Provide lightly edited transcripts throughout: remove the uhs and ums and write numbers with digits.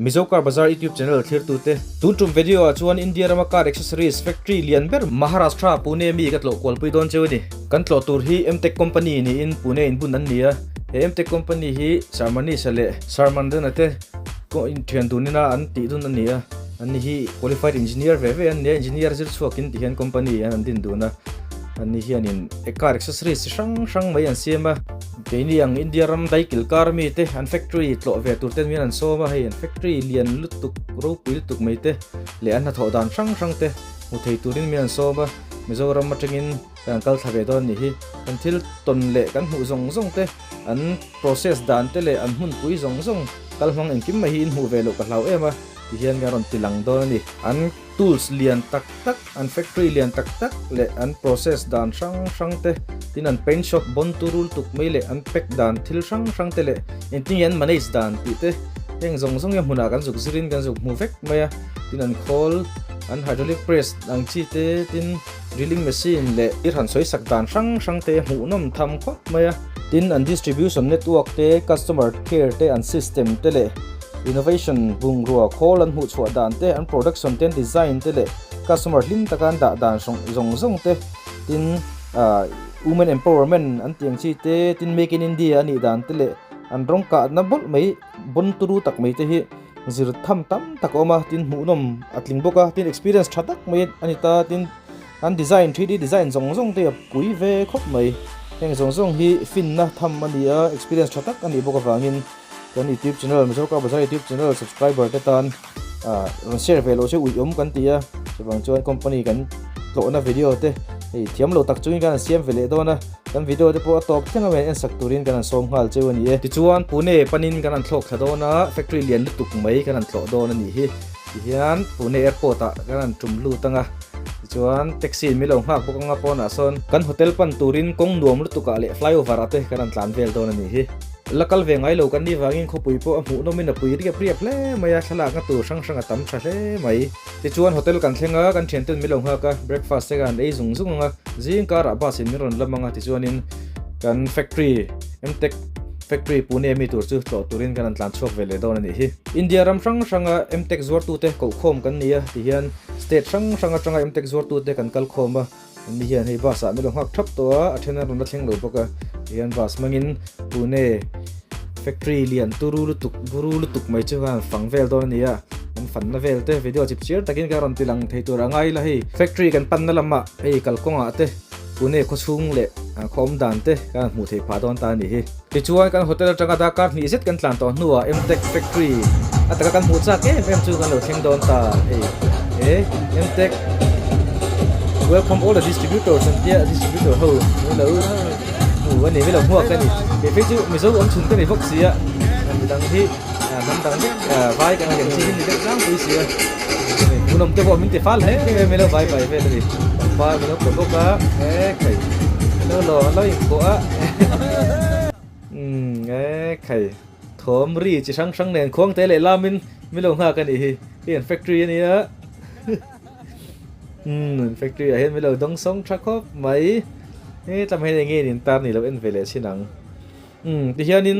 Mizo Car Bazaar YouTube channel thlirtute, tun tum video ah chuan India rama car accessories factory lian ber Maharashtra Pune mi ka tlawh kualpui dawn cheu a ni. Kan tlawh tur hi Mtech company niin Pune inbun an ni a, he Mtech company hi Sir Manisha leh Sir Mandana te inthian dunina an tih dun a ni a, an ni hi qualified engineer ve ve an ni a, engineer zir chhuakin ti hian company an din dun a, an ni hianin car accessories chi hrang hrang mai an siam a. Keini ang India ram daikil kar mite an factory tlawh ve tur ten mian an sawm a, hei an factory lian lutuk ropui lutuk mai te leh an hnathawh dan hrang hrang te hmu thei turin mian an sawm a, Mizoram atangin kan an kal thla ve dawn a nih hi. Kan thil tawn leh kan hmuh zawng zawng te, an process dan te leh an hmunpui zawng zawng kal hmang engkim mai hi in hmuh ve loh ka hlau em a tihian kan rawn ti lang dawn a ni. An Tools lian tak tak, an factory lian tak tak leh an process dan hrang hrang te, tin an paint shop bon turul tuk mai leh an pack dan thil hrang hrang te leh engtin nge an manage dan tih te heng zawng zawng hi a hmunah kan zuk zirin kan zuk hmu vek mai a, tin an khawl, an hydraulic press ang chi te, tin drilling machine leh thil han sawi sak dan hrang hrang te hmuhnawm tham khawp mai a, tin an distribution network te, customer care te, an system te leh. Innovation bungrua khawl an hmuh chhuah dan te, an production te, an design te leh customer hlim taka an dah dan zawng zawng te, tin women empowerment an tih ang chi te, tin make in India a nih dan te leh an rawng kahna bawlh mai bon turu tak mai te hi zir tham tam tak a awm a, tin hmuhnawm a tling bawk a, tin experience tha tak mai a ni ta, tin an design 3D design zawng zawng te a pui ve khawp mai, heng zawng zawng hi finna tham a ni a, experience tha tak a nih bawk avangin. Kan YouTube channel Mizo Car Bazar YouTube channel subscriber te tan rawn share ve loh chu ui awm kan ti a, chuvang chuan company kan tlawhna video te hei thiam lo tak chungin kan han siam ve leh dawn a, kan video te pawh a tawp thleng a men en sak turin kan han sawm nghal cheu a ni e. Tichuan Pune panin kan han thlawk thla dawn a, factory lian lutuk mai kan han tlawh dawn a nih hi. Tihian Pune airport ah kan han tum lut ang a, tichuan taxi in min lo nghak bawk ang a pawnah sawn kan hotel pan turin kawng nuam lutuk ah leh flyover ah te kan han tlan vel dawn a nih hi. La kal ve ngai lo kan nih vangin khawpui pawh a hmuhnawmin a pui riap riap hle mai a, thlalakna tur hrang hrang a tam tha hle mai. Tichuan hotel kan thleng a, kan thianten min lo nghak a, breakfast te kan ei zung zung ang a, zing karah bus in min rawn lam ang a, tichuanin kan factory, Mtech factory Pune mi tur chu tlawh turin kan han tlan chhuak ve leh dawn a nih hi. India ram hrang hranga Mtech zuartute kohkhawm kan ni a, tihian state hrang hrang atanga Mtech zuartute kan kal khawm a, An ni hian hei bus ah min lo nghak thap tawh a, a then an rawn la thleng lo bawk a, tihian bus hmangin Pune factory lian turu lutuk buru lutuk mai chu khan fang vel dawn a ni a, an fanna vel te video chip chiar takin ka rawn ti lang thei tur a ngai la hei factory kan panna lamah hei kalkawngah te Pune khawchhung leh khaw awm dan te kan hmuh theih phah dawn ta a nih hi. Tichuan kan hotel atanga darkar hnih zet kan tlan tawh hnuah Mtech factory a taka kan hmuh chak em em chu kan lo thleng dawn ta hei he Mtech welcome all the distributors an tia distributor ho min lo hmu a ni min lo hmuak a ni kei phei chu Mizo awm chhun ka ni bawk si a midang hi hnam dang vek vai kan ang chi hi ni deuh tlangpui si a hmunawm te pawh min ti fal hle mai lo vai vai vel a ni pangpar min lo pe bawk a e khai lo lo an lo inpawh a. Umm e khai thawm ri chi hrang hrang nen khuang te leh lamin min lo nghak a nih hi hei an factory a nia umm an factory ah hian min lo dawng sawng tha khawp mai hetlam hian eng nge in tar ni lo en ve leh chin ang umm tihianin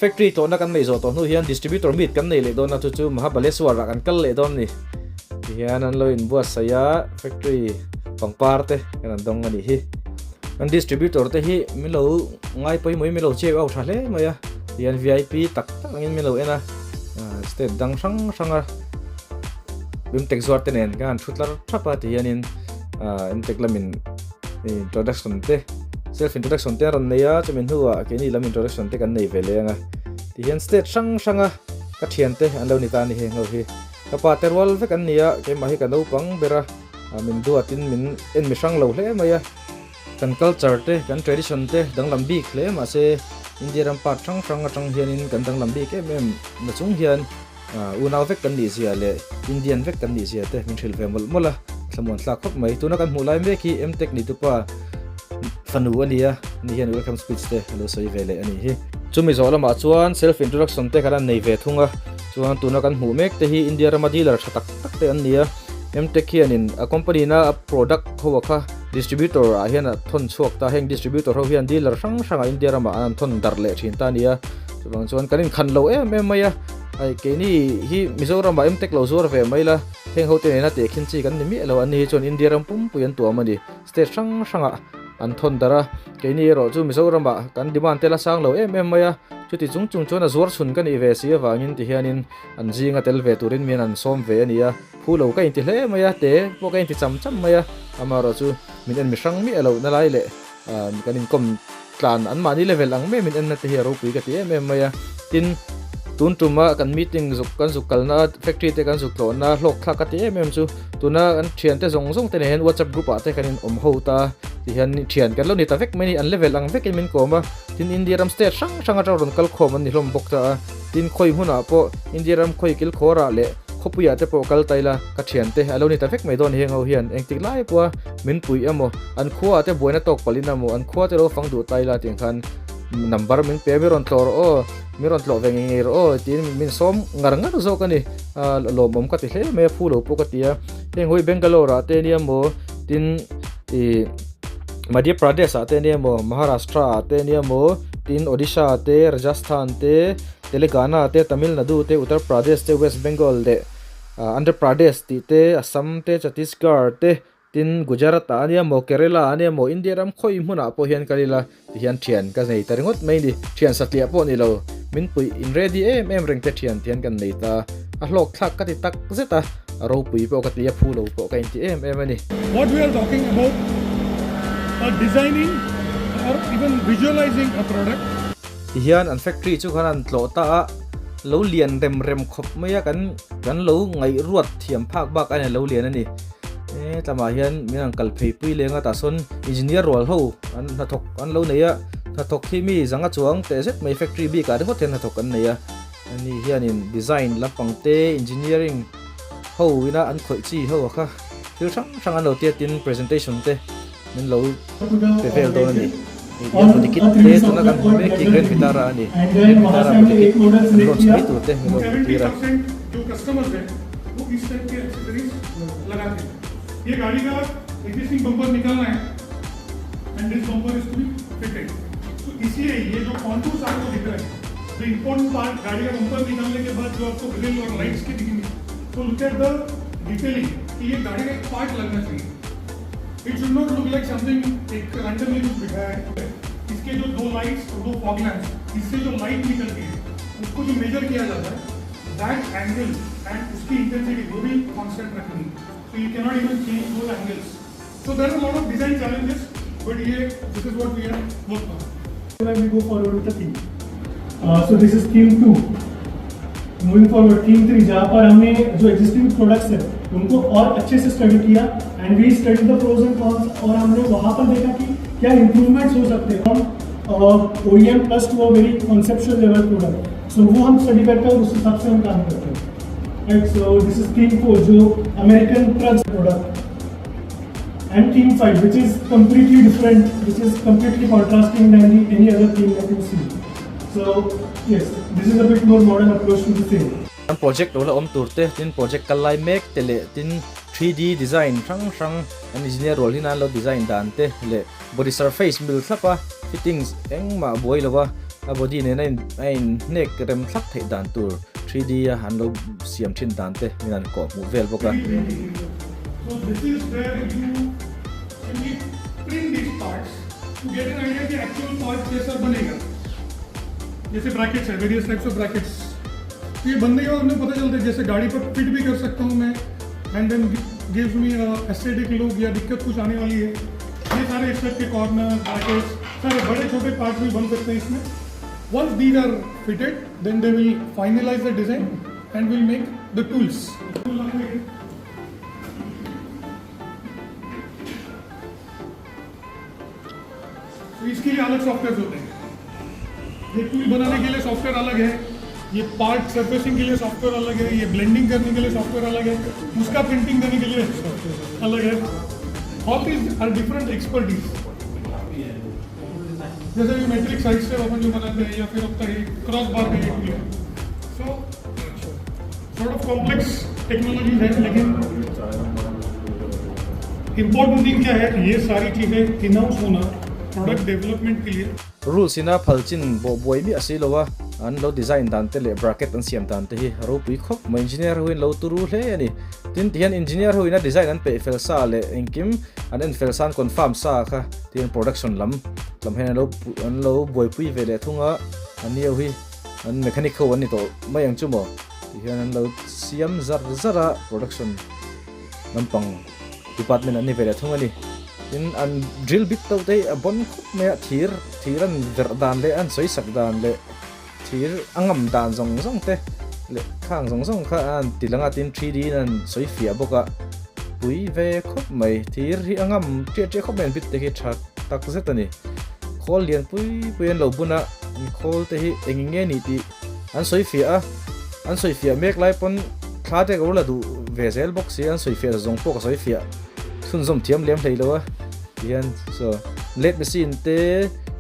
factory tlawhna kan neih zawh tawh hnu hian distributor meet kan nei leh dawn a chu chu Mahabaleshwar ah kan kal leh dawn a ni tihian an lo inbuatsaih a factory pangpar te kan an dawng a nih hi. Kan distributor te hi min lo ngai pawimawh in min lo cheu au tha hle mai a tihian vip tak tak angin min lo en a state dang hrang hrang a Mtek zuar te nen kan han thu tlar thap a tihianin Mtek lamin introduction te self introduction te a rawn nei a chumi hnuah keini lam introduction te kan nei ve leng a tihian state hrang hrang a ka thiante an lo ni ta a ni heng ho hi ka pa te rual vek an ni a keimah hi ka naupang ber a. Min duatin min en mi hrang lo hle mai a, kan culture te, kan tradition te danglam bik hle mahse India ram part hrang hrang atang hianin kan danglam bik em em na chung hian unau vek kan nih zia leh Indian vek kan nih zia te min hrilh ve mawlh mawlh a, thlamuan thlak khawp mai. Tuna kan hmuh lai mek hi Mtech nitupa fanu a ni a, ani hian welcome speech te a lo sawi ve leh a nih hi. Chumi zawh lamah chuan self introduction te kan han nei ve thung a, chuan tuna kan hmuh mek te hi India rama dealer tha tak tak te an ni a. Mtech hianin a company na a product ho a kha distributor ah hian a thawn chhuak ta, heng distributor ho hian dealer hrang hrangah India ramah an thawn darh leh thin ta a ni a, chuvang chuan kan inkhan lo em em mai a. Ai keini hi Mizoramah Mtech lo zuar ve mai la, heng hote nena tehkhin chi kan ni miah lo, anni hi chuan India ram pumpui an tuam a ni. State hrang hrangah an thawn darh a, keini erawh chu Mizoramah kan demand te la sang lo em em mai a, chuti chung chung chuan a zuar chhun ka nih ve si avangin ti hianin an zinga tel ve turin mian an sawm ve a ni a, phu lo ka inti hle mai a, te pawh ka inti cham cham mai a, amaherawh chu min en mi hrang miah loh na lai leh kan inkawm tlan anmahni level ang mai min en na te hi a ropui ka ti em em mai a, tin tun tuma kan meeting zuk kan zuk kalna factory te kan zuk tlawhna hlawk thlak ka ti em em chu tuna kan thian te zawng zawng te nen hian whatsapp group ah te kan in awm ho ta ti hian thian kan lo ni ta vek mai a ni an level ang vekin min kawm a tin India ram state hrang hrang atang rawn kal khawm an ni hlawm bawk ta a tin khawi hmunah pawh India ram khawi kil khawr ah leh khawpui ah te pawh kal ta ila ka thian te a lo ni ta vek mai dawn heng ho hian engtik lai pawha min puih emaw an khua ah te buaina tawk palh in emaw an khua te lo fang duh ta ila tih khan number min pe a mi rawn tlawh rawh aw mi rawn tlawh ve ngei ngei rawh aw tiin min sawm ngar ngar zawk a ni a lawmawm ka ti hle mai a phu lo pawh ka ti a heng hawi Bangalore ah te nia maw tin ih Madhya Pradesh ah te nia maw Maharashtra ah te nia maw tin Odisha te Rajasthan te Telangana te Tamil Nadu te Uttar Pradesh te West Bengal leh Andhra Pradesh tih te Assam te Chhattisgarh te Tin, Gujarat ah a nia maw, Kerala ah a nia maw, India ram khawi hmunah pawh hian kal ila ti hian thian ka nei ta ringawt mai ni. Thian satliah pawh ni lo, min puih in ready em em reng te thian ti hian kan nei ta. A hlawk thlak ka ti tak zet a, a ropui pawh ka ti a, phu lo pawh ka inti em em a ni. What we are talking about are designing or even visualizing a product. Ti hian an factory chu khan an tlawh ta a, lo lian rem rem khawp mai a, kan kan lo ngaihruat thiam phak bak a ni lo lian a ni. He tlamah hian min han kal phei pui leng a tah sawn engineer rual ho an hnathawk an lo nei a hnathawk hi mi zanga chuang teh zet mai factory bik ah ringawt hian hnathawk an nei a ani hianin design lampang te engineering ho ina an khawih chi ho a kha thil hrang hrang an lo tia tin presentation te min lo pe vel dawn a ni hei body kit te tuna kan hmu mek hi Grand Vitara a ni Grand Vitara body kit an launch mai tur te min lo hmuh tir a. It should not look like something एक randomly कुछ बिठाया है इसके जो दो lights और दो fog lamps इससे जो लाइट निकलती है उसको जो मेजर किया जाता है that angle and उसकी इंटेंसिटी वो भी कांस्टेंट रखनी so you can not even change those angles so there are lot of design challenges but ये this is what we are work on When we go forward with the theme. So this is theme 2. Moving forward theme 3 जहाँ पर हमने जो existing products है उनको और अच्छे से स्टडी किया and we study the pros and cons और हमने वहाँ पर देखा कि क्या इम्प्रूवमेंट्स हो सकते हैं from OEM plus to a very conceptual level product. So वो हम स्टडी करते हैं और उस हिसाब से हम काम करते हैं. Right, so this is theme 4 जो American trucks product and theme 5 which is completely different, which is completely contrasting than the any other theme that you see. So yes, this is a bit more modern approach to the same. Kan project lo la awm tur te tin project kal lai mek te leh tin 3D design hrang hrang an engineer rual hian an lo design dan te leh body surface mil thlap a fittings engmah buai lo a a body nen a in a in hnek rem thlap theih dan tur 3D a an lo siam thin dan te min an kawh hmuh vel bawk a. So this is where you simply print these parts to get an idea कि actual part कैसा बनेगा. जैसे brackets है, various types of brackets. तो ये बनने के बाद हमें पता चलता है जैसे गाड़ी पर फिट भी कर सकता हूँ मैं and then gives me aesthetic look या दिक्कत कुछ आने वाली है. ये सारे इस टाइप के कॉर्नर ब्रैकेट्स सारे बड़े छोटे पार्ट्स भी बन सकते हैं इसमें. Once these are fitted, then they will finalize the design and will make the tools. तो इसके लिए अलग सॉफ्टवेयर होते हैं. ये टूल बनाने के लिए सॉफ्टवेयर अलग है, ये पार्ट सरफेसिंग के लिए सॉफ्टवेयर अलग है, ये ब्लेंडिंग करने के लिए सॉफ्टवेयर अलग है, उसका प्रिंटिंग करने के लिए अलग है. All these are different expertise. जैसे भी मेट्रिक साइज से अपन जो बनाते हैं या फिर अपना ये क्रॉस बार का ये टूल है. So sort of complex technology है, लेकिन इम्पोर्टेंट थिंग क्या है, ये सारी चीज़ें इन हाउस होना Product development के लिए। Rules ina phal chin bawh buai miah si lo a, an lo design dan te leh bracket an siam dan te hi a ropui khawp mai. Engineer ho in lo turu hle a ni. Tin tihian engineer ho ina design an peih fel sa leh engkim an en fel sa an confirm sa kha tihian production lam lam hian an lo an lo buaipui ve leh thung a, an ni ho hi an mechanic ho an ni tawh mai ang chu maw tihian an lo siam zar zar a production lampang department an ni ve leh thung a ni. Tin an drill bit to te hi a bawn khawp mai a, thir thir an verh dan leh an sawi sak dan leh thir a ngam dan zawng zawng te leh khang zawng zawng kha an ti lang a tin 3D in an sawi fiah bawk a pui ve khawp mai thir hi a ngam ṭiah ṭiah khawp mai an bit te khi ṭha tak zet a ni. Khawl lian pui pui an lo bun a an khawl te hi eng nge ni tih An sawi fiah a, an sawi fiah mek lai pawn thla te ka lo la duh ve zel bawk si, an sawi fiah zawng pawh ka sawi fiah chhunzawm thiam lem hlei lo a tihian so lathe machine te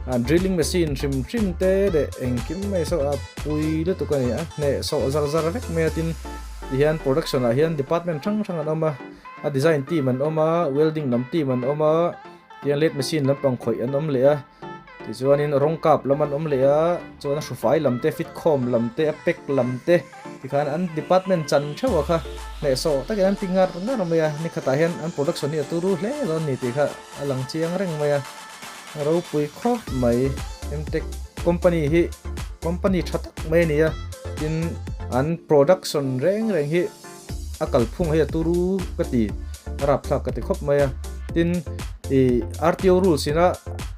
ah drilling machine hrim hrim te leh engkim mai saw a pui lutuk a ni a hneh sawh zar zar vek mai a tin tihian production ah hian department hrang hrang an awm a a design team an awm a welding lam team an awm a tihian lathe machine lampang khawih an awm leh a. Tichuanin rawng kap lam an awm leh a, chuan a hrufai lam te, fit khawm lam te, a pack lam te tikhan an department chan theuh a kha hnehsawh takin an ti ngar ngar mai a, ni khatah hian an production hi a turu hle dawn a ni tih kha a lang chiang reng mai a, ropui khawp mai. Mtech company hi company tha tak mai a ni a, tin an production reng reng hi a kalphung hei a turu ka ti a rapthlak ka ti khawp mai a tin ih R_T_O rules ina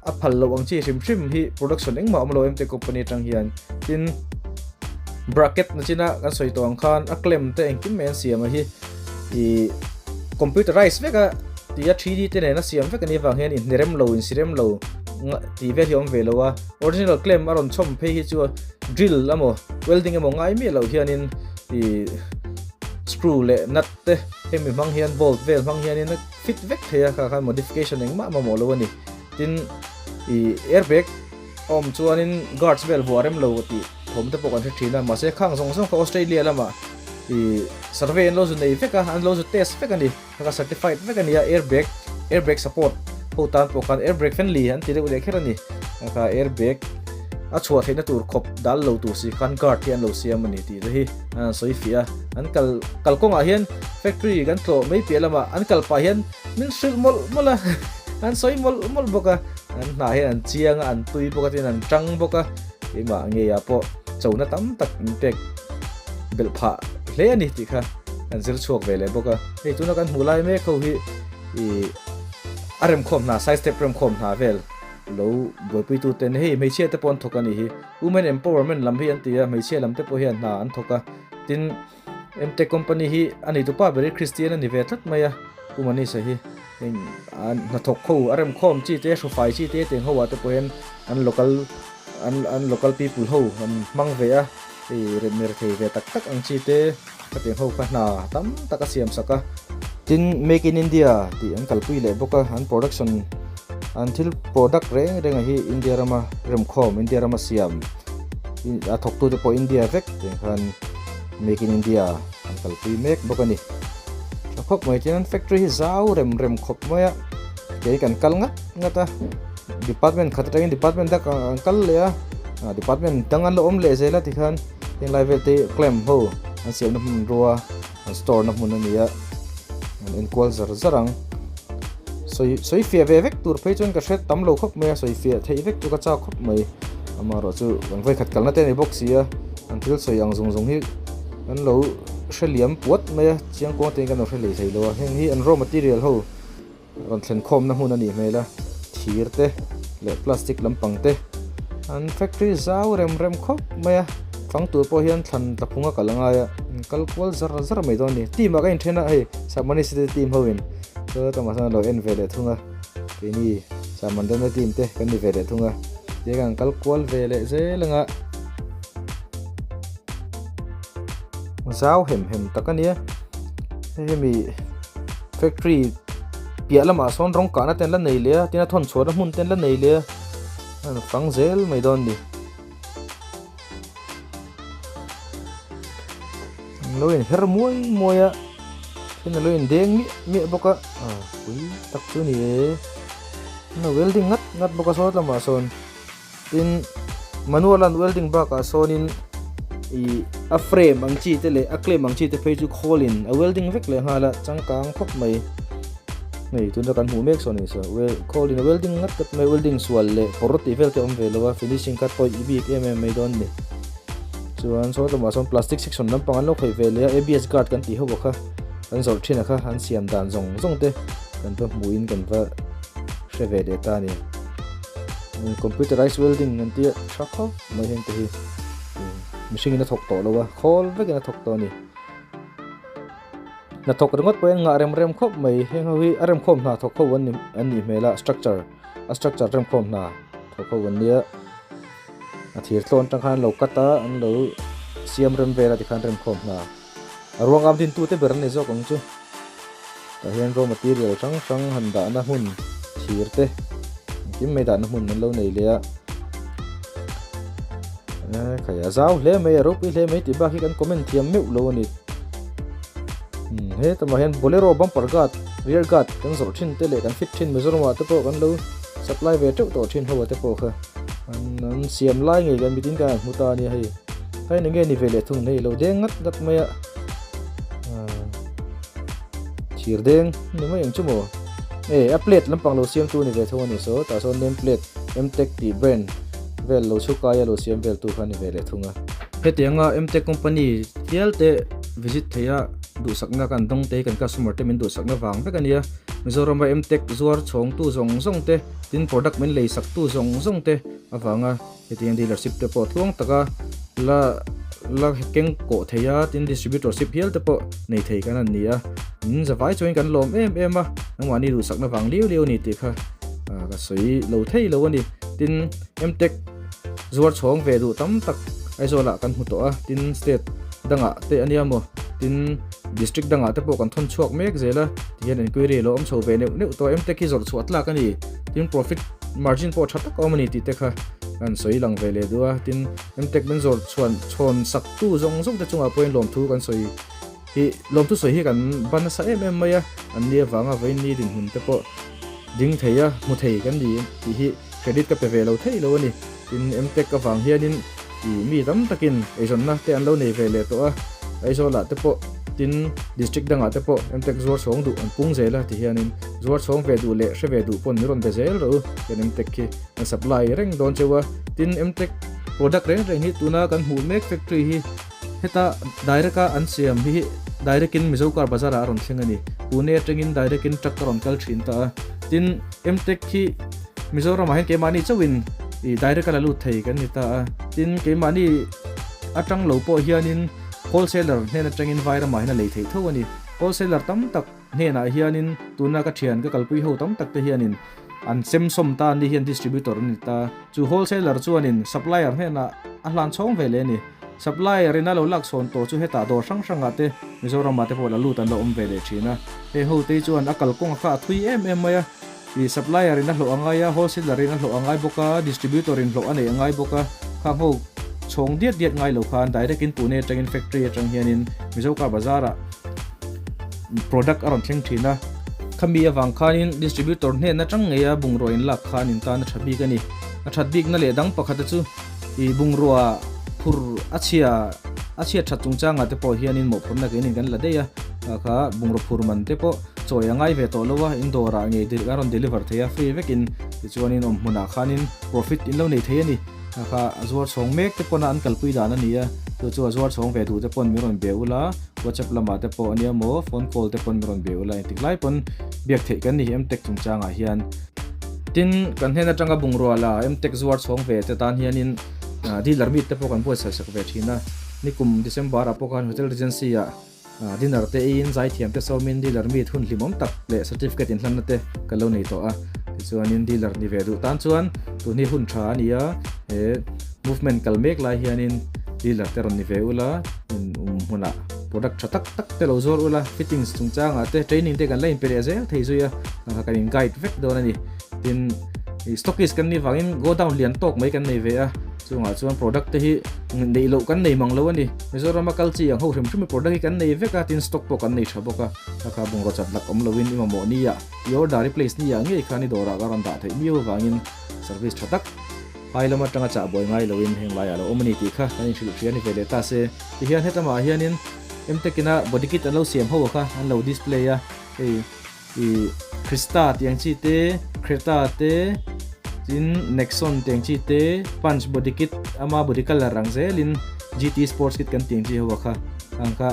a phal loh ang chi hrim hrim hi production engmah a awm lo em te company atang hian tin bracket na china kan sawi tawh ang khan a clamp te engkim mai an siam a hi ih computerize vek a tia 3D te nen a siam vek a nih avang hian inhnerem lo insirem lo tih vel hi a awm ve lo a original clamp a rawn chhawm phei hi chu drill emaw welding emaw ngai miah loh hianin ih screw leh nut te hemi hmang hian bolt vel hmang hianin a fit vek thei a kha khan modification engmah mamawh lo a ni tin ih airbag a awm chuanin guards vel vuah rem lo tih thawm te pawh kan hre thin a mahse khang zawng zawng kha Australia lamah ih survey an lo zu nei vek a an lo zu test vek a ni kha kha certified vek a ni a airbag airbag support ho tan pawh khan airbag friendly an ti deuh leh kher a ni kha airbag a chhuah theihna tur khawp dal lo tur si khan guard hi an lo siam a ni tih te hi an sawi fiah a an kal kalkawngah hian factory kan tlawh mai piah lamah an kal pah hian min hrilh mawlh mawlh a an sawi mawlh mawlh bawk a an hnah hian an chiang a an tui bawk a tin an tang bawk a keimah ngeiah pawh chona tam tak min pek belh phah hle a ni tih kha kan zir chhuak ve leh bawk a hei tuna kan hmuh lai mek ho hi ih a remkhawm hna side step remkhawm hna vel lo buaipui tu ten hei hmeichhia te pawh an thawk a nih hi women empowerment lam hi an ti a hmeichhia lam te pawh hian hna an thawk a tin Mtech company hi a nei tupa ber hi Christian a ni ve tlat mai a Pu Manisha hi heng an hnathawk ho a remkhawm chi te hrufai chi te teng ho ah te pawh hian an local an an local people ho an hmang ve a hei rem rethei ve tak tak ang chi te khatiang ho kha hna tam tak a siam sak a tin make in India tih an kalpui leh bawk a an production an thil product reng reng a hi India rama remkhawm India rama siam a thawk tu te pawh India vek tiang khan make in India an kalpui mek bawk a ni tha khawp mai chuan factory hi zau rem rem khawp mai a kei kan kal ngat ngat a department khat atangin department dang an kal leh a ah department dang an la awm leh zel a tikhan henglai vel te clamp ho an siamna hmanrua an store na hmun a ni a an enkual zar zar ang sawi sawi fiah ve vek tur phei chuan ka hre tam lo khawp mai a sawi fiah theih vek chu ka chak khawp mai amaherawh chu kan vawikhat kalna te a ni bawk si a an thil sawi ang zawng zawng hi an lo hre liam puat mai a chiang kuang te in kan lo hre hlei thei lo a heng hi an raw material ho Rawn thlen khawmna hmun a nih hmel a, thir te leh plastic lampang te an factory zau rem rem khawp mai a, fang tur pawh hian thlan tla phung a kal a ngai a, an kal kual zar zar mai dawn a ni. Team ah ka inthen a hei Samani city team ho in chuan tumah chuan a lo en ve leh thung a, keini Samandana team te kan ni ve leh thung a, tiang an kal kual ve leh zel ang a. Zau hem hem tak a nia, hei hemi factory piah lamah sawn rawng kahna te an la nei leh a tin a thawn chhuahna hmun te an la nei leh a an fang zel mai dawn a ni an lo inher muai muai a then a lo indeng miah miah bawk a ah pui tak chu a ni e. Welding ngat ngat bawk a saw lamah sawn tin manual an welding bakah sawnin ih a frame ang chi te leh a clamp ang chi te phei chu khawlin a welding vek leh nghal a changkang khawp mai hei tuna kan hmuh mek sawn a ni saw khawlin a welding ngat ngat mai welding sual leh pawr tih vel te a awm ve lo a finishing kha tawih bik em em mai dawn a ni chuan saw lamah sawn plastic section lampang an lo khawih ve leh a abs guard kan tih ho kha kan zawrh thin a kha an siam dan zawng zawng te kan va hmuhin kan va hre ve leh ta a ni. Computerized welding an tia tha khawp mai heng te hi mihring in a thawk tawh lo a khawl vek in a thawk tawh a ni. Hna thawk ringawt pawh hian ngah rem rem khawp mai heng ho hi a remkhawm hna thawk ho an ni an nih hmel a structure a structure remkhawm hna thawk ho an nia a thir tlawn atang khan an lo cut a an lo siam rem vel a tikhan remkhawm hna a ruangam din tute ber an ni zawk ang chu. Tah hian raw material hrang hrang han dahna hmun thir te engkim mai dahna hmun an lo nei leh a eh khai a zau hle mai a ropui hle mai tih bak hi kan comment thiam meuh lo a ni hmm hetamah hian bolero bumper guard rear guard kan zawrh thin te leh kan fit thin Mizoram ah te pawh kan lo supply ve teuh tawh thin ho ah te pawh kha an an siam lai ngei kan mitin kan han hmu ta a nia hei hei eng nge ni ve leh thung hei lo deng ngat ngat mai a. Thir deng ni mai ang chu maw e a plate lampang lo siam tu ni ve tho a ni saw tah sawn name plate mtech tih brand vel lo chhukai a lo siam vel tu kha ni ve leh thung a. Hetianga mtech company hial te visit thei a duhsakna kan dawng te hi kan customer te min duhsakna vang vek a nia Mizoram a mtech zuar chhawng tu zawng zawng te tin product min lei sak tu zawng zawng te avanga Hetiang dealership te pawh tluang taka la la keng kawh thei a, tin distributorship hial te pawh nei thei kan han ni a, in zavai chuan kan lawm em em a, nangmahni duhsakna vang liu liu a ni tih kha ka sawi lo thei lo a ni. Tin, Mtech zuar chhawng ve duh tam tak Aizawlah kan hmu tawh a, tin state dangah te a nia maw, tin district dangah te pawh kan thawn chhuak mek zel a, tihian enquiry a lo awm chho ve neuh neuh tawh a, Mtech hi zawrh chhuah tlak a ni, tin profit margin pawh tha tak a awm a ni tih te kha kan sawi lang ve leh duh a, tin Mtech min zawr chhuan chhawn sak tu zawng zawng te chungah pawhin lawmthu kan sawi hi lawmthu sawi hi kan ban nasa em em mai a, an ni avanga vawiin ni dinhmun te pawh ding thei a hmu thei kan ni tih hi credit ka pe ve lo thei lo a ni, tin Mtech avang hianin ih mi tam takin eizawnna te an lo nei ve leh tawh a, Aizawlah te pawh tin district dangah te pawh Mtech zuar chhawng duh an pung zel a ti hianin zuar chhawng ve duh leh hre ve duh pawn min rawn be zel rawh u hian Mtech khi an supply reng dawn cheu a, tin Mtech product reng reng hi tuna kan hmuh mek factory hi heta direct a an siam hi direct in Mizo car bazar ah a rawn thleng a ni, Pune atangin direct in truck a rawn kal thin ta a, tin Mtech khi Mizoram ah hian keimahni chauhin ih direct a la lut thei kan ni ta a, tin keimahni atang lo pawh hianin wholesaler hnen atangin vai ramah hian a lei theih tho a ni. Wholesaler tam tak hnenah hianin tuna ka thian ka kalpui ho tam tak te hianin an semsawm ta ni hian distributor an ni ta. Chu wholesaler chuanin supplier hnenah a hlan chhawng ve leh a ni. Supplier in a lo lak chhawn tawh chu hetah dawr hrang hrangah te Mizoramah te pawh la lut an lo awm ve leh thin a. Hei ho te hi chuan a kalkawng kha a thui em em mai a. Ih supplier in a hlawh a ngai a, wholesaler in a hlawh a ngai bawk a, distributor in hlawh a neih a ngai bawk a, khang ho chhawng diat diat ngai lo khan direct in Pune atangin factory atang hianin Mizo car bazar ah product a rawn thleng thin a. Khami avang khanin distributor hnen atang ngei a bungrua in lak khan in tan a tha bik a ni. A that bikna leh dang pakhat a chu ih bungrua phur a chhia a chhiat that chungchangah te pawh hianin mawhphurhna keinin kan la daih a, kha bungraw phur man te pawh Chawi a ngai ve tawh lo a, in dawrah ngei a rawn deliver thei a, free vekin tichuanin awm hmunah khanin profit in lo nei thei a ni. Kha kha a zuar chhawng mek te pawna an kalpui dan a ni a, chu chu a zuar chhawng ve duh te pawn min rawn be ula, WhatsApp lamah te pawh a nia maw, phone call te pawn min rawn be ula, engtik lai pawn biak theih kan ni hi Mtech chungchangah hian. Tin, kan hnen atanga bungrua la Mtech zuar chhawng ve te tan hianin dealer meet te pawh kan buatsaih sak ve thin a, nikum December ah pawh khan Hotel Regency ah Dinner te eiin zaithiam te sawmin dealer meet hun hlimawm tak leh certificate inhlanna te kan lo nei tawh a, tichuanin dealer ni ve duh tan chuan tun hi hun tha a ni a, he movement kal mek lai hianin dealer te rawn ni ve ula, in um hmunah product tha tak tak te lo zuar ula, fittings chungchangah te training te kan la inpe leh zel thei zui a, kan in guide vek dawn a ni. Tin, stockist kan nih vangin godown lian tawk mai kan nei ve a. Chungah chuan product te hi neih loh kan nei mang lo a ni. Mizoram a kal chi ang ho hrim hrim i product hi kan nei vek a, tin stock pawh kan nei tha bawk a. Kha kha bungraw chat lak awm loin i mamawh nia, i order i place nia ngei khan i dawrah ka rawn dah theih miau avangin service tha tak phai lam atanga chah buai ngai loin heng laiah lo awm a ni tih kha kan inhrilh hria ni ve leh ta se. Tihian hetlama hianin Mtek ina body kit an lo siam ho kha an lo display a, hei I Krista tih ang chi te, Creta te, tin Nexon tih ang chi te, Punch body kit ama body colour ang zelin GT Sports kit kan tih ang chi ho a kha ang kha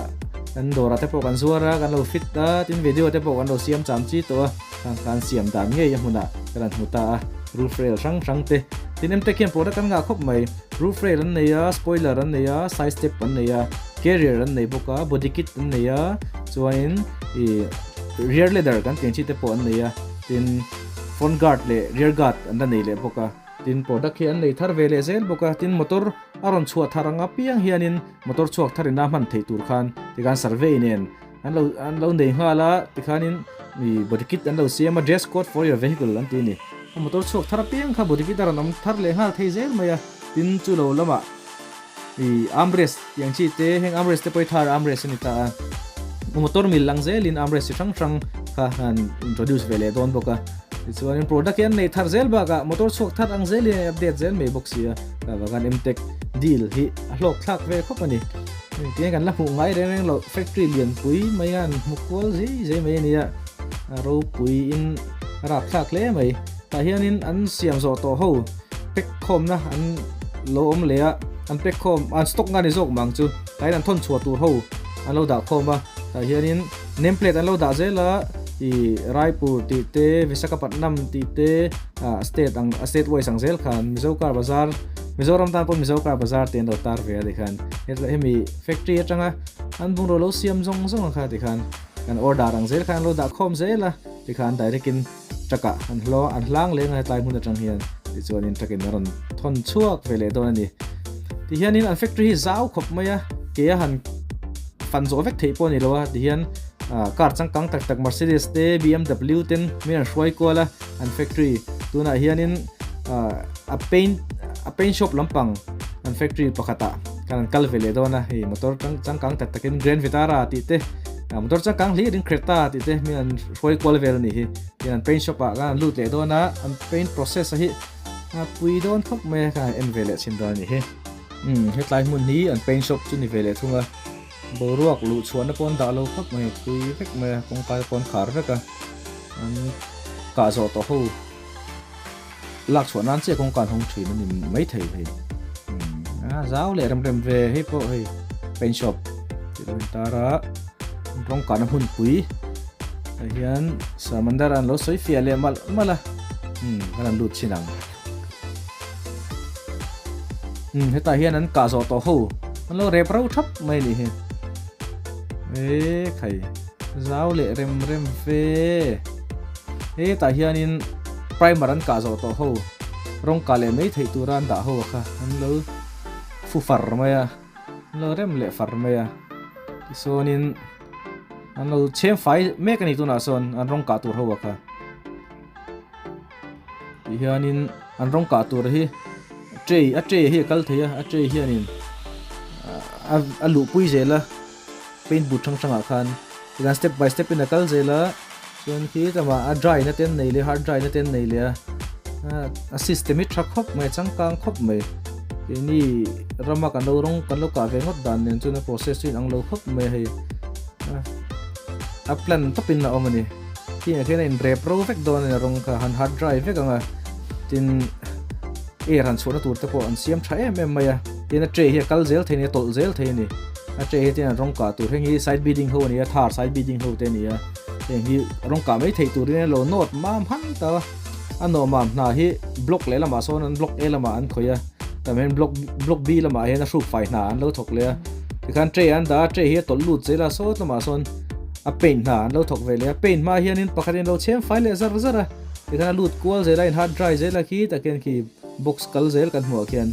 kan dawrah te pawh kan zuar a, kan lo fit a, tin video te pawh kan lo siam cham chi tawh a, khang kha an siam dan ngei a hmunah kan han hmu ta a, roof rail hrang hrang te, tin Mtek hian product an ngah khawp mai, roof rail an nei a, spoiler an nei a, side step an nei a, carrier an nei bawk a, body kit an nei a, chuanin ih. Rear ladder kan tih ang chi te pawh an nei a, tin front guard leh rear guard an la nei leh bawk a, tin product hi an nei thar ve leh zel bawk a, tin motor a rawn chhuah thar ang apiang hianin motor chhuak thar ina hman theih tur khan tikhan survey nen an lo an lo nei nghal a, tikhanin ih body kit an lo siam a dress code for your vehicle an ti a ni, a motor chhuak thar apiang kha body kit a rawn awm thar leh nghal thei zel mai a, tin chu lo lamah ih armrest tih ang chi te heng armrest te pawh hi thar armrest a ni ta a motor mil lang zelin armrest chi hrang hrang kha han introduce ve leh dawn bawk a tichuanin product hi an nei thar zel bakah motor chhuak thar ang zelin an update zel mai bawk si a tah vang khan mtech deal hi a hlawk thlak ve khawp a ni tinge kan la hmuh ngai reng reng loh factory lian pui mai a an hmu kual zei zei mai a ni a a ropui in a rapthlak hle mai tah hianin an siam zawh tawh ho pack khawmna an lo awm leh a an pack khawm an stock nga ni zawk mang chu tlaiin an thawn chhuah tur ho an lo dah khawm a tah hianin name plate an lo dah zel a ih Raipur tih te Visakhapatnam tih te ah state ang state wise ang zel khan Mizo car bazar Mizoram tan pawh Mizo car bazar tih an lo tar ve a tikhan hemi factory atanga an bungraw lo siam zawng zawng ang kha tikhan kan order ang zel khan an lo dah khawm zel a tikhan direct in Truck ah an hlo an hlang leng a hetlai hmun atang hian tichuanin truck in a rawn thawn chhuak ve leh dawn a ni. Tihianin an factory hi zau khawp mai a, ke a han fan zawh vek theih pawh a ni lo a, tihian ah car changkang tak tak Mercedes te BMW ten min an hruai kual a an factory tunah hianin ah a paint a paint shop lampang an factory pakhatah khan an kal ve leh dawn a, hei motor changkang tak takin Grand Vitara tih te motor changkang hlir in Creta tih te min an hruai kual vel a nih hi tin an paint shop ah khan an lut leh dawn a an paint process a hi a pui dawn khawp mai a khan en ve leh chhin dawn a nih hi umm hetlai hmun hi an paint shop chu ni ve leh thung a boruak luh chhuahna pawh an dah lo khawp mai pui vek mai a kawngka te pawh an khar vek a an kah zawh tawh ho lak chhuah nan chiah kawngka an hawng thin a ni maithei hei umm a zau leh rem rem ve hei pawh hei paint shop tih lo intar a rawng kahna hmunpui ah hian samandar an lo sawi fiah leh malh malh a umm kan han lut chhin ang umm hetah hian an kah zawh tawh ho an lo rep reuh thap mai a nih hi eee khai zau leh rem rem ve hetah hianin primer an kah zawh tawh ho rawng kah leh mai theih tura an dah ho a kha an lo fu far mai a an lo rem leh far mai a tichuanin an lo chhem fai mek a ni tunah sawn an rawng kah tur ho a kha ti hianin an rawng kah tur hi tray a tray hi a kal thei a a tray hianin a luhpui zel a. Paint booth hrang hrangah khan tikhan step by step in a kal zel a chuan khi lamah a dry na te an nei leh a hard dry na te an nei leh a a system hi tha khawp mai a changkang khawp mai keini rama kan lo rawng kan lo kah ve ngawt dan nen chuan a process chu inang lo khawp mai a hei a plan tawpin a awm a ni khingah khian a inrep ro vek dawn a ni rawng kha han hard dry vek ang a tin air han chhuahna tur te pawh an siam tha em em mai a tin a tray hi a kal zel thei a ni a tawlh zel thei a ni. A tray hi chuan an rawng kah tur heng hi side beading ho a ni a thar side beading ho te a ni a heng hi rawng kah mai theih turin a lo nawt mam han ta a a nawh mam hna hi block leh lamah sawn an block A lamah an khawih a tah hian block block B lamah hian a hruk fai hna an lo thawk leh a tikhan tray an dah a tray hi a tawlh lut zel a sawt lamah sawn a paint hna an lo thawk ve leh a paint hma hianin pakhatin a lo chhem fai leh zar zar a tikhan a lut kual zel a in hard dry zel a khi tak hian khi box kal zel kan hmuh ah khian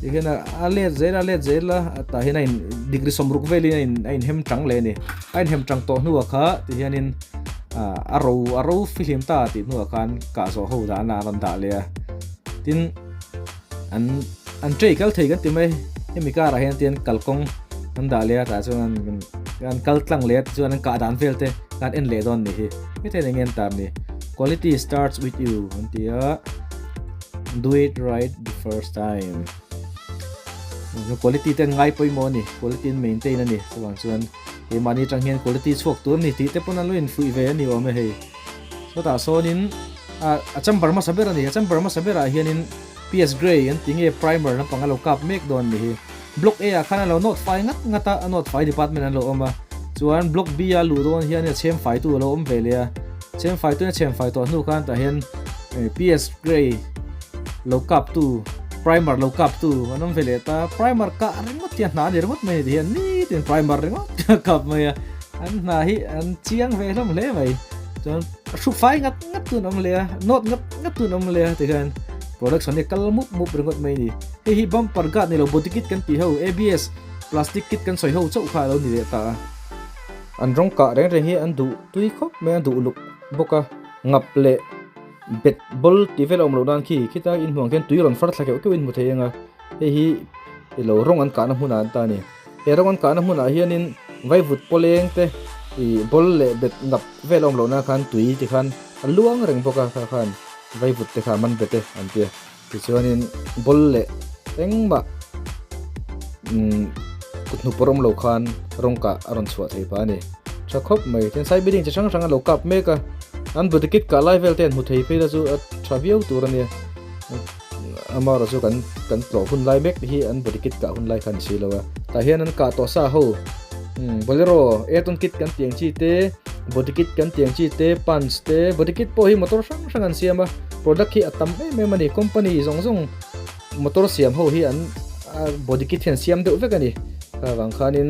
ti hian a let zel a let zel a tah hian a in degree sawmruk velin a in a inhem tang leh a ni a inhem tang tawh hnuah kha ti hianin ah a ro a ro fihlim ta tih hnuah khan kah zawh ho dahna a rawn dah leh a tin an. An tray kal thei kan ti mai. Hemi karah hian tian kalkawng an dah leh a tah chuan an an kal tlang leh a tichuan an kah dan vel te khan en leh dawn ni hi. Hetiang eng nge an tar ni? Quality starts with you an ti a, do it right the first time. Quality te an ngai pawimawh a ni, quality an maintain a ni. Chuvang chuan keimahni atang hian quality chhuak tur a ni tih te pawn an lo infuih ve a ni awm e hei. Chutah sawnin a chamber hmasa ber a ni, a chamber hmasa berah hianin PS Grey an ti nge primer lampang a lo kap mek dawn ni hi. Block A ah khan a lo nawt fai ngat ngat a, a nawt fai department an lo awm a. Chuan Block B a luh dawn hian a chhem faitu a lo awm ve leh a. Chhem faitu in a chhem fai tawh hnu khan tah hian PS Grey lo kap tu primer lo kap tu an awm ve leh ta. Primer kah ringawt hi a hna a ni ringawt mai a ni ti hian nitin primer ringawt a kap mai a. An hna hi an chiang ve hlawm hle mai. Chuan a hru fai ngat ngat tu an awm leh a, nawt ngat ngat tu an awm leh a tikhian production hi kal mup mup ringawt mai a ni. Hei hi bumper guard ni lo body kit kan tih ho ABS plastic kit kan sawi ho chauh kha a lo ni leh ta a. An rawng kah reng reng hi an duh tui khawp mai a, an duh luk bawk a, ngap leh bet ball tih vel a awm loh nan khi khita inhmuh ang khian tui rawn far thla keuh keuh in hmu thei ang a, hei hi ilo rawng an kahna hmunah an ta a ni. He rawng an kahna hmunah hianin vaivut pawleng te ih ball leh bet ngap vel a awm lohna khan tui ti khan a luang reng bawk a kha khan vaivut te kha man bet e an ti a tichuanin ball leh engmah umm kut hnu pawr awm lo khan rawng kah a rawn chhuah thei pah a ni tha khawp mai tin side building chi hrang hrang a lo kap mek a an body kit kah lai vel te an hmu thei phei la chu a tha viau tur a nia. Amaherawh chu kan kan tlawh hun lai mek hi an body kit kah hun lai kha a ni si lo a tah hian an kah tawh sa ho bolero airton kit kan tih ang chi te body kit kan tih ang chi te punch te body kit pawh hi motor hrang hrang an siam a product hi a tam em em a ni company zawng zawng motor siam ho hi an body kit hi an siam deuh vek a ni kha vang khanin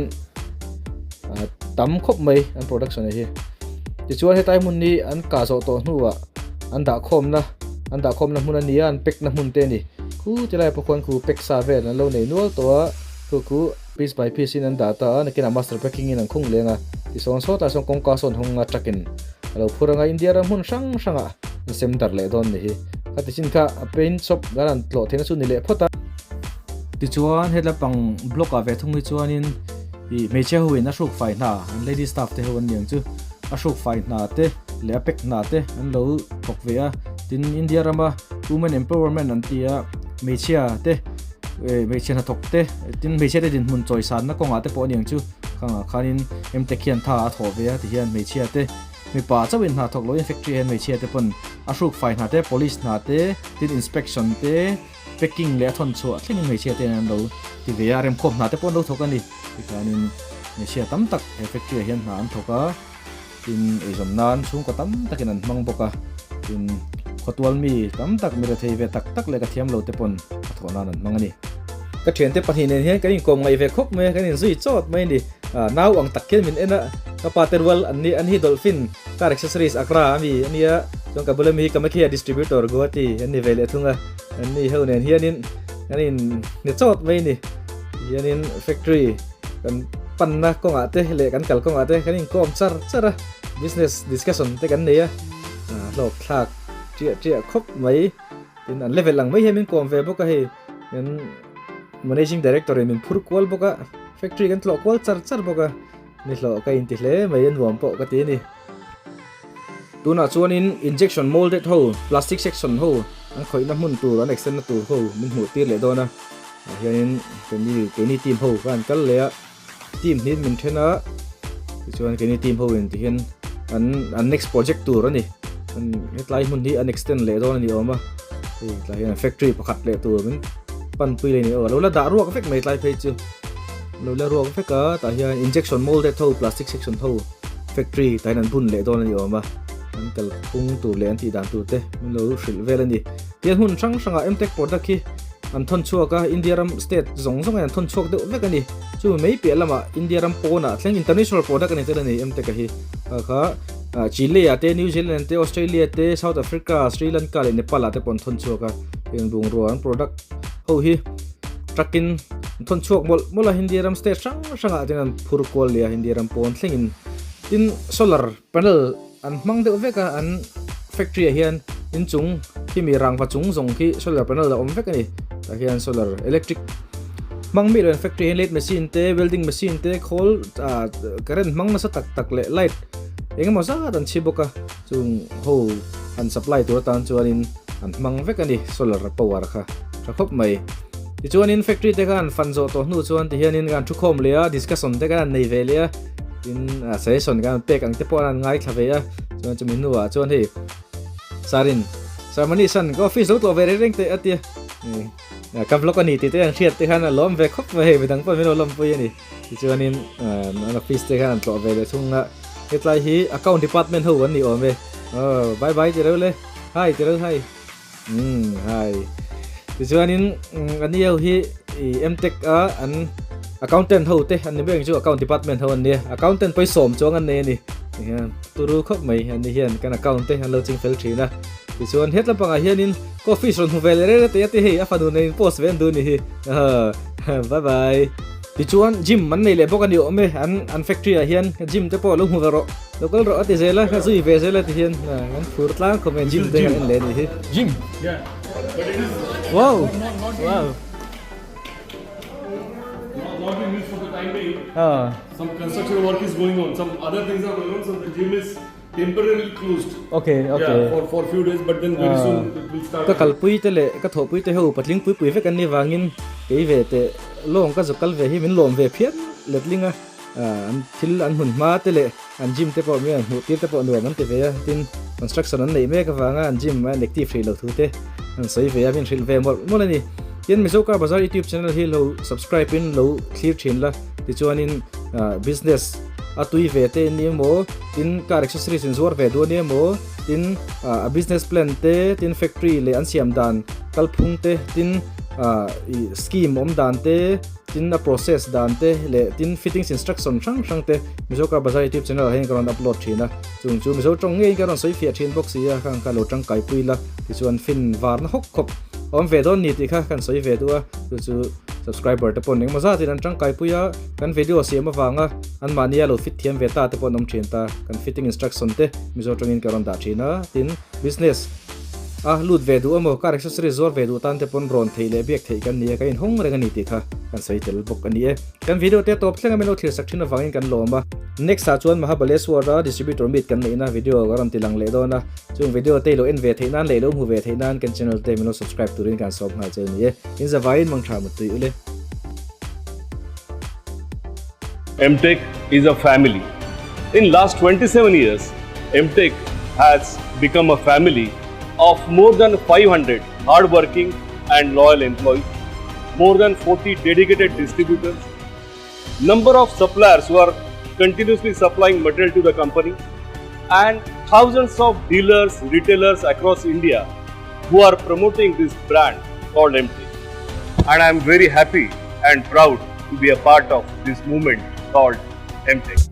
tam khawp mai an production hi tichuan hetlai hmun hi an kah zawh tawh hnuah an dah khawmna an dah khawmna hmun a ni a an pack na hmun te a ni khu ti lai pawh khuan khu pack sa vel an lo nei nual tawh a khu khu piece by piece in an dah ta a nakinah master packing in an khung leng a tisawn sawtah sawn kawngka sawn hawng a truck in a lo phur anga India ram hmun hrang hrangah an sem darh leh dawn ni hi khati chin kha a paint shop kan han tlawh theihna chu ni leh phawt a. Tichuan hetlai pang block ah ve thung hi chuanin Ih hmeichhia ho in a hruk fai hna an lady staff te ho an niang chu a hruk fai hna te leh a pack hna te an lo thawk ve a tin India rama women empowerment an ti a hmeichhia te eh hmeichhia hnathawk te tin hmeichhia te dinhmun chawi sanna kawngah te pawh a niang chu khangah khanin Mtech hian tha a thawh ve a tihian hmeichhia te mipa chauhin hna thawk loin factory ah hian hmeichhia te pawn a hruk fai hna te police hna te tin inspection te Packing leh a thawn chhuah thlengin hmeichhia te an lo ti ve a, remkhawm hna te pawh an lo thawk a ni. Tikhanin hmeichhia tam tak he factory ah hian hna an thawk a, tin eizawn nan chhungkaw tam takin an hmang bawk a, tin khawtual mi tam tak mi rethei ve tak tak leh ka thiam lo te pawn a thawh nan an hmang a ni. Ka thiante pahnih nen hian kan inkawm ngaih ve khawp mai a, kan inzui chawt mai a ni. Nau ang tak hian min en a, ka pa te rual an ni, an hi dolphin car accessories Accra a mi a nia, chuan ka bula mi hi Kamakhya distributor Guwahati an ni ve leh thung a. An ni ho nen hianin an in hne chawt mai a ni. Tihianin factory kan panna kawngah te leh kan kal kawngah te kan inkawm char char a, business discussion te kan nei a, hlawk thlak triah triah khawp mai. Tin an level ang mai hian min kawm ve bawk a hei, kan managing director in min phur kual bawk a, factory kan tlawh kual char char bawk a, ni hlawh ka inti hle mai a nuam pawh ka ti a ni. Tunah chuanin injection molded ho, plastic section ho an khawihna hmun tur an extend na tur ho min hmuh tir leh dawn a. Ah hianin keini keini team ho kha an kal leh a, team hnih in min then a, tichuan keini team ho in tihian an an next project tur a ni. An hetlai hmun hi an extend leh dawn a ni awm a, hei tlai hian factory pakhat leh tur min panpui leh a ni aw, a lo la dah ruak vek mai tlai phei chu. Lo la ruak vek a, tah hian injection molded ho plastic section ho factory tah hian an bun leh dawn a ni awm a, an kalphung tur leh an tih dan tur te min lo hrilh vel a ni. Tian hmun hrang hrangah Mtech product hi an thawn chhuak a, India ram state zawng zawng hian an thawn chhuak deuh vek a ni. Chu mai piah lamah India ram pawnah thleng international product a ni tel a ni Mtech a hi. Kha kha Chile ah te, New Zealand te, Australia te, South Africa, Sri Lanka leh Nepal ah te pawh an thawn chhuak a, heng bungrua an product ho hi truck in an thawn chhuak mawlh mawlh a India ram state hrang hrangah ten an phur kual leh a India ram pawn thlengin tin solar panel an hmang deuh vek a an factory ah hian inchung khimi rangva chung zawng khi solar panel a awm vek a ni. Tah hian solar electric hmang miah lo an factory hian lathe machine te welding machine te khawl ah current hmang nasa tak tak leh light eng emaw zat an chhi bawk a chung ho an supply tur atan chuanin an hmang vek a ni solar power kha tha khawp mai tichuanin factory te kha an fan zawh tawh hnu chuan tihianin kan thu khawm leh a discussion te khan an nei ve leh a tin suggestion khan an pek ang te pawh an ngaithla ve a chuan chumi hnuah chuan hei Sarin, Sir Manish-an ka office lo tlawh ve reng reng teh a tia. Ka vlog a ni tih te an hriat te khan a lawm ve khawp mai hei midang pawh min lo lawmpui a ni. Tichuanin an office te khan an tlawh ve leh thung a, hetlai hi account department ho an ni awm e. Aw bye bye ti reuh le, hi ti reuh hi. Umm hi. Tichuanin ani ho hi M-Tech a an accountant ho te an ni ber ang chu account department ho an nia. Accountant pawisa chuang an nei a ni. Tihian turu khawp mai an ni hian kan account te an lo ching fel thin a. Tichuan het lampangah hianin coffee rawn hmu ve leh reng reng te hei a fanu nen post ve an duh ni hi. Bye bye. Tichuan gym an nei leh bawk a ni awm e an an factory ah hian gym te pawh lo hmu ve rawh lo kal rawh a ti zel a ka zui ve zel a ti hian an phur tlang khawp mai gym te kha en leh a nih hi. Gym. Wow wow. Not in use for the time being. Some construction work is going on, some other things are going on, so the gym is temporarily closed. Okay, okay. Yeah, for for few days, but then very soon it will start. Ka kalpui te leh ka thawhpui te ho patling pui pui vek an nih vangin kei ve teh lawng ka zuk kal ve hi min lawm ve phian letling a, an thil an hmun hma te leh an gym te pawh mi an hmuh tir te pawh nuam an ti ve a, tin construction an neih mek avanga an gym a inactive hrih lo thu te an sawi ve a, min hrilh ve mawlh mawlh a ni. Tin Mizo Car Bazar YouTube channel hi lo subscribe in lo thlir thin la tichuanin business a tui ve te ni emaw tin car accessories in zuar ve duh ania emaw tin a business plan te tin factory leh an siam dan kalphung te tin ih scheme awm dan te tin a process dan te leh tin fittings instruction hrang hrang te Mizo Car Bazar YouTube channel ah hian ka rawn upload thin a chung chu Mizo tawng ngeiin ka rawn sawi fiah thin bawk si a khang kha lo tangkai pui la tichuan fin varna hawk khawp awm ve dawn ni tih kha kan sawi ve duh a chu chu subscriber te pawn engemaw zatin an tangkai pui a kan video siam avanga anmahnia lo fit thiam ve ta te pawh an awm thin ta kan fitting instruction te Mizo tawngin ka rawn dah thin a tin business a lut ve duh emaw car accessories zuar ve duh tan te pawn rawn theih leh biak theih kan ni a kan inhawng reng a ni tih kha kan sawi tel bawk a ni e kan video te tawp thleng a min lo thlir sak thin avangin kan lawm a next ah chuan Mahabaleshwar a distributor meet kan neihna video ka rawn ti lang leh dawn a chung video te ilo en ve theih nan leh ilo hmu ve theih nan kan channel te min lo subscribe turin kan sawm nghal che a ni e in zavaiin mangtha mutui ule. Mtech is a family. In last 27 years, Mtech has become a family of more than 500 hardworking and loyal employees, more than 40 dedicated distributors, number of suppliers who are continuously supplying material to the company, and thousands of dealers, retailers across India who are promoting this brand called Mtech. And I am very happy and proud to be a part of this movement called Mtech.